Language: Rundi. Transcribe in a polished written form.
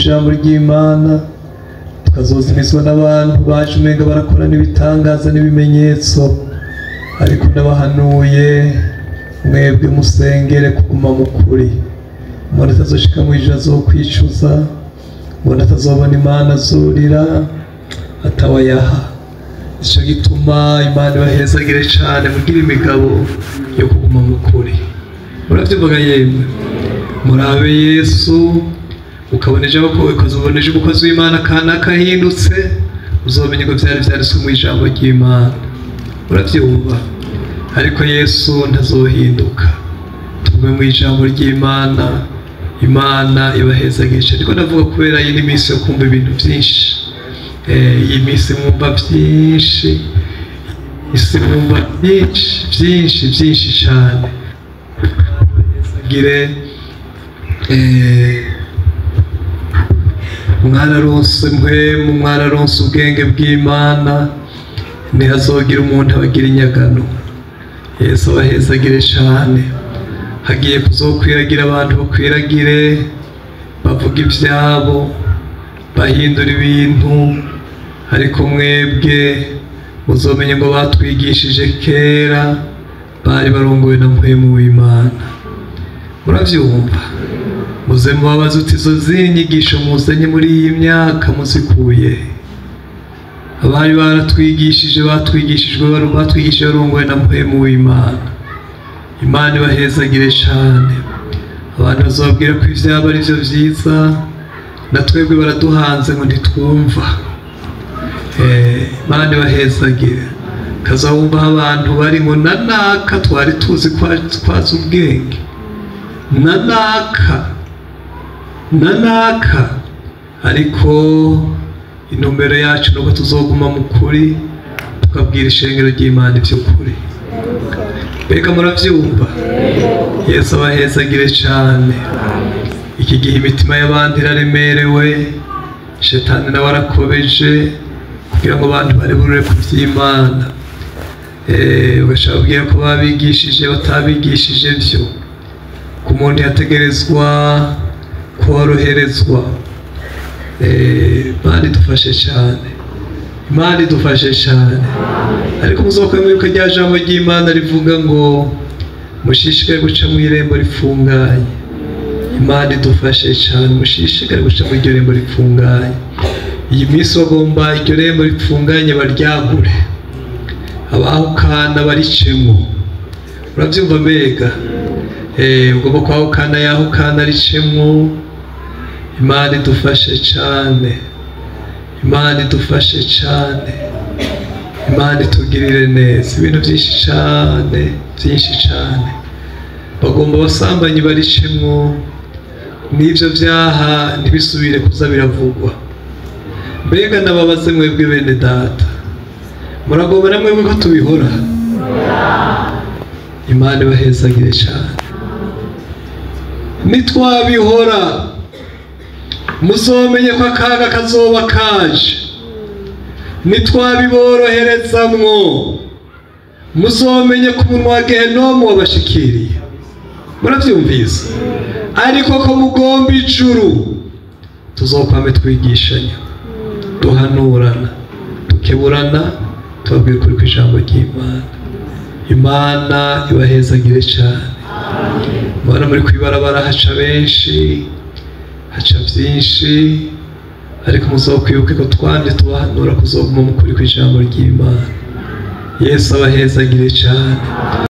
Ijambo ry'Imana tukazozimizwa n'abantu baje umenga barakora n'ibitangaza n'ibimenyetso, ariko ndabahanuye mwebwe musengere kuguma mu kuri. Umuntu atazoshika mu ijuru azokwicuza, umuntu atazobona Imana azurira atawayaha. Ico gituma Imana ibahezagire cane, mugire imigabo yo kuguma mu kuri. Muravyumvaga yemwe? Murabe Yesu, ukabona ejo ukazobona ejo umukozi w'Imana kanaka ahindutse, uzomenye ko vyari vyanditswe mu ijambo ry'Imana. Uravyumva? Ariko Yesu ntazohinduka. Tugume mu ijambo ry'Imana, Imana ibahezagire cane. Ariko ndavuga kubera iyi ni iminsi yo kumva ibintu vyinshi. Iyi minsi mwumva vyinshi, isi mwumva vyinshi vyinshi vyinshi cane. Ibahezagire. Mwararonse mpwemu, mwararonse ubwenge bw'Imana, ntihazogira umuntu abagira inyagano. Yesu abahezagire cane. Hagiye kuzokwiragira abantu bakwiragire, bavuga ivyabo, bahindura ibintu, ariko mwebwe muzomenye ngo batwigishije kera, bari barongowe na mpwemu w'Imana. Muravyumva? Muze mubabaze uti izo zinyigisho muzanye muri iyi myaka muzikuye? Abari baratwigishije batwigishijwe batwigishije barongowe na mpwemu w'Imana. Imana ibahezagire cane. Abantu bazobabwira ko ivyabo ari vyo vyiza, na twebwe baraduhanze ngo ntitwumva. Imana ibahezagire. Kazawumva abantu bari ngo nanaka twari tuzi kwazi ubwenge, nanaka nanaka, ariko intumbero yacu nuko tuzoguma mu kuri, tukabwira ishengero ry'Imana ivy'ukuri. Mbega muravyumva? Yesu abahezagire cane. Iki gihe imitima y'abantu iraremerewe, shetani nawe arakobeje kugira ngo abantu bareburure ku vy'Imana. Ugashaka kubwira ko babigishije batabigishije vyo, ku muntu yategerezwa koroherezwa. Imana idufashe cane, Imana idufashe cane. Ariko muzokwemera yuko rya jambo ry'Imana rivuga ngo mushishikare guca mu irembo rifunganye. Imana idufashe cane, mushishikare guca mu iryo rembo rifunganye. Iyi minsi bagomba iryo rembo rifunganye baryagure, abahukana baricemo. Uravyumva mbega? Ugomba kwahukana yahukana aricemo. Imana idufashe cane, Imana idufashe cane, Imana itugirire neza. Ibintu vyinshi cane, vyinshi cane. Bagomba abasambanyi baricemwo, n'ivyo vyaha ntibisubire kuza biravugwa. Mbega nababaze mwebwe bene data, muragomba na mwebwe ko tubihora? Imana ibahezagire cane. Nitwabihora muzomenye ko akaga kazoba kaje. Nitwabiboroherezamwo muzomenye ko umunwa wa Gehenomu wabashikiriye. Muravyumvise? Ariko ko mugomba ijuru, tuzokwame twigishanya, duhanurana, dukeburana, tubabwira ukuri kw'ijambo ry'Imana. Imana ibahezagire cane. Mubona muri kwibarabara haca benshi, haca vyinshi, ariko muzokwibuke ko twamye tubahanura kuzoguma mu kuri kw'ijambo ry'Imana. Yesu abahezagire cane.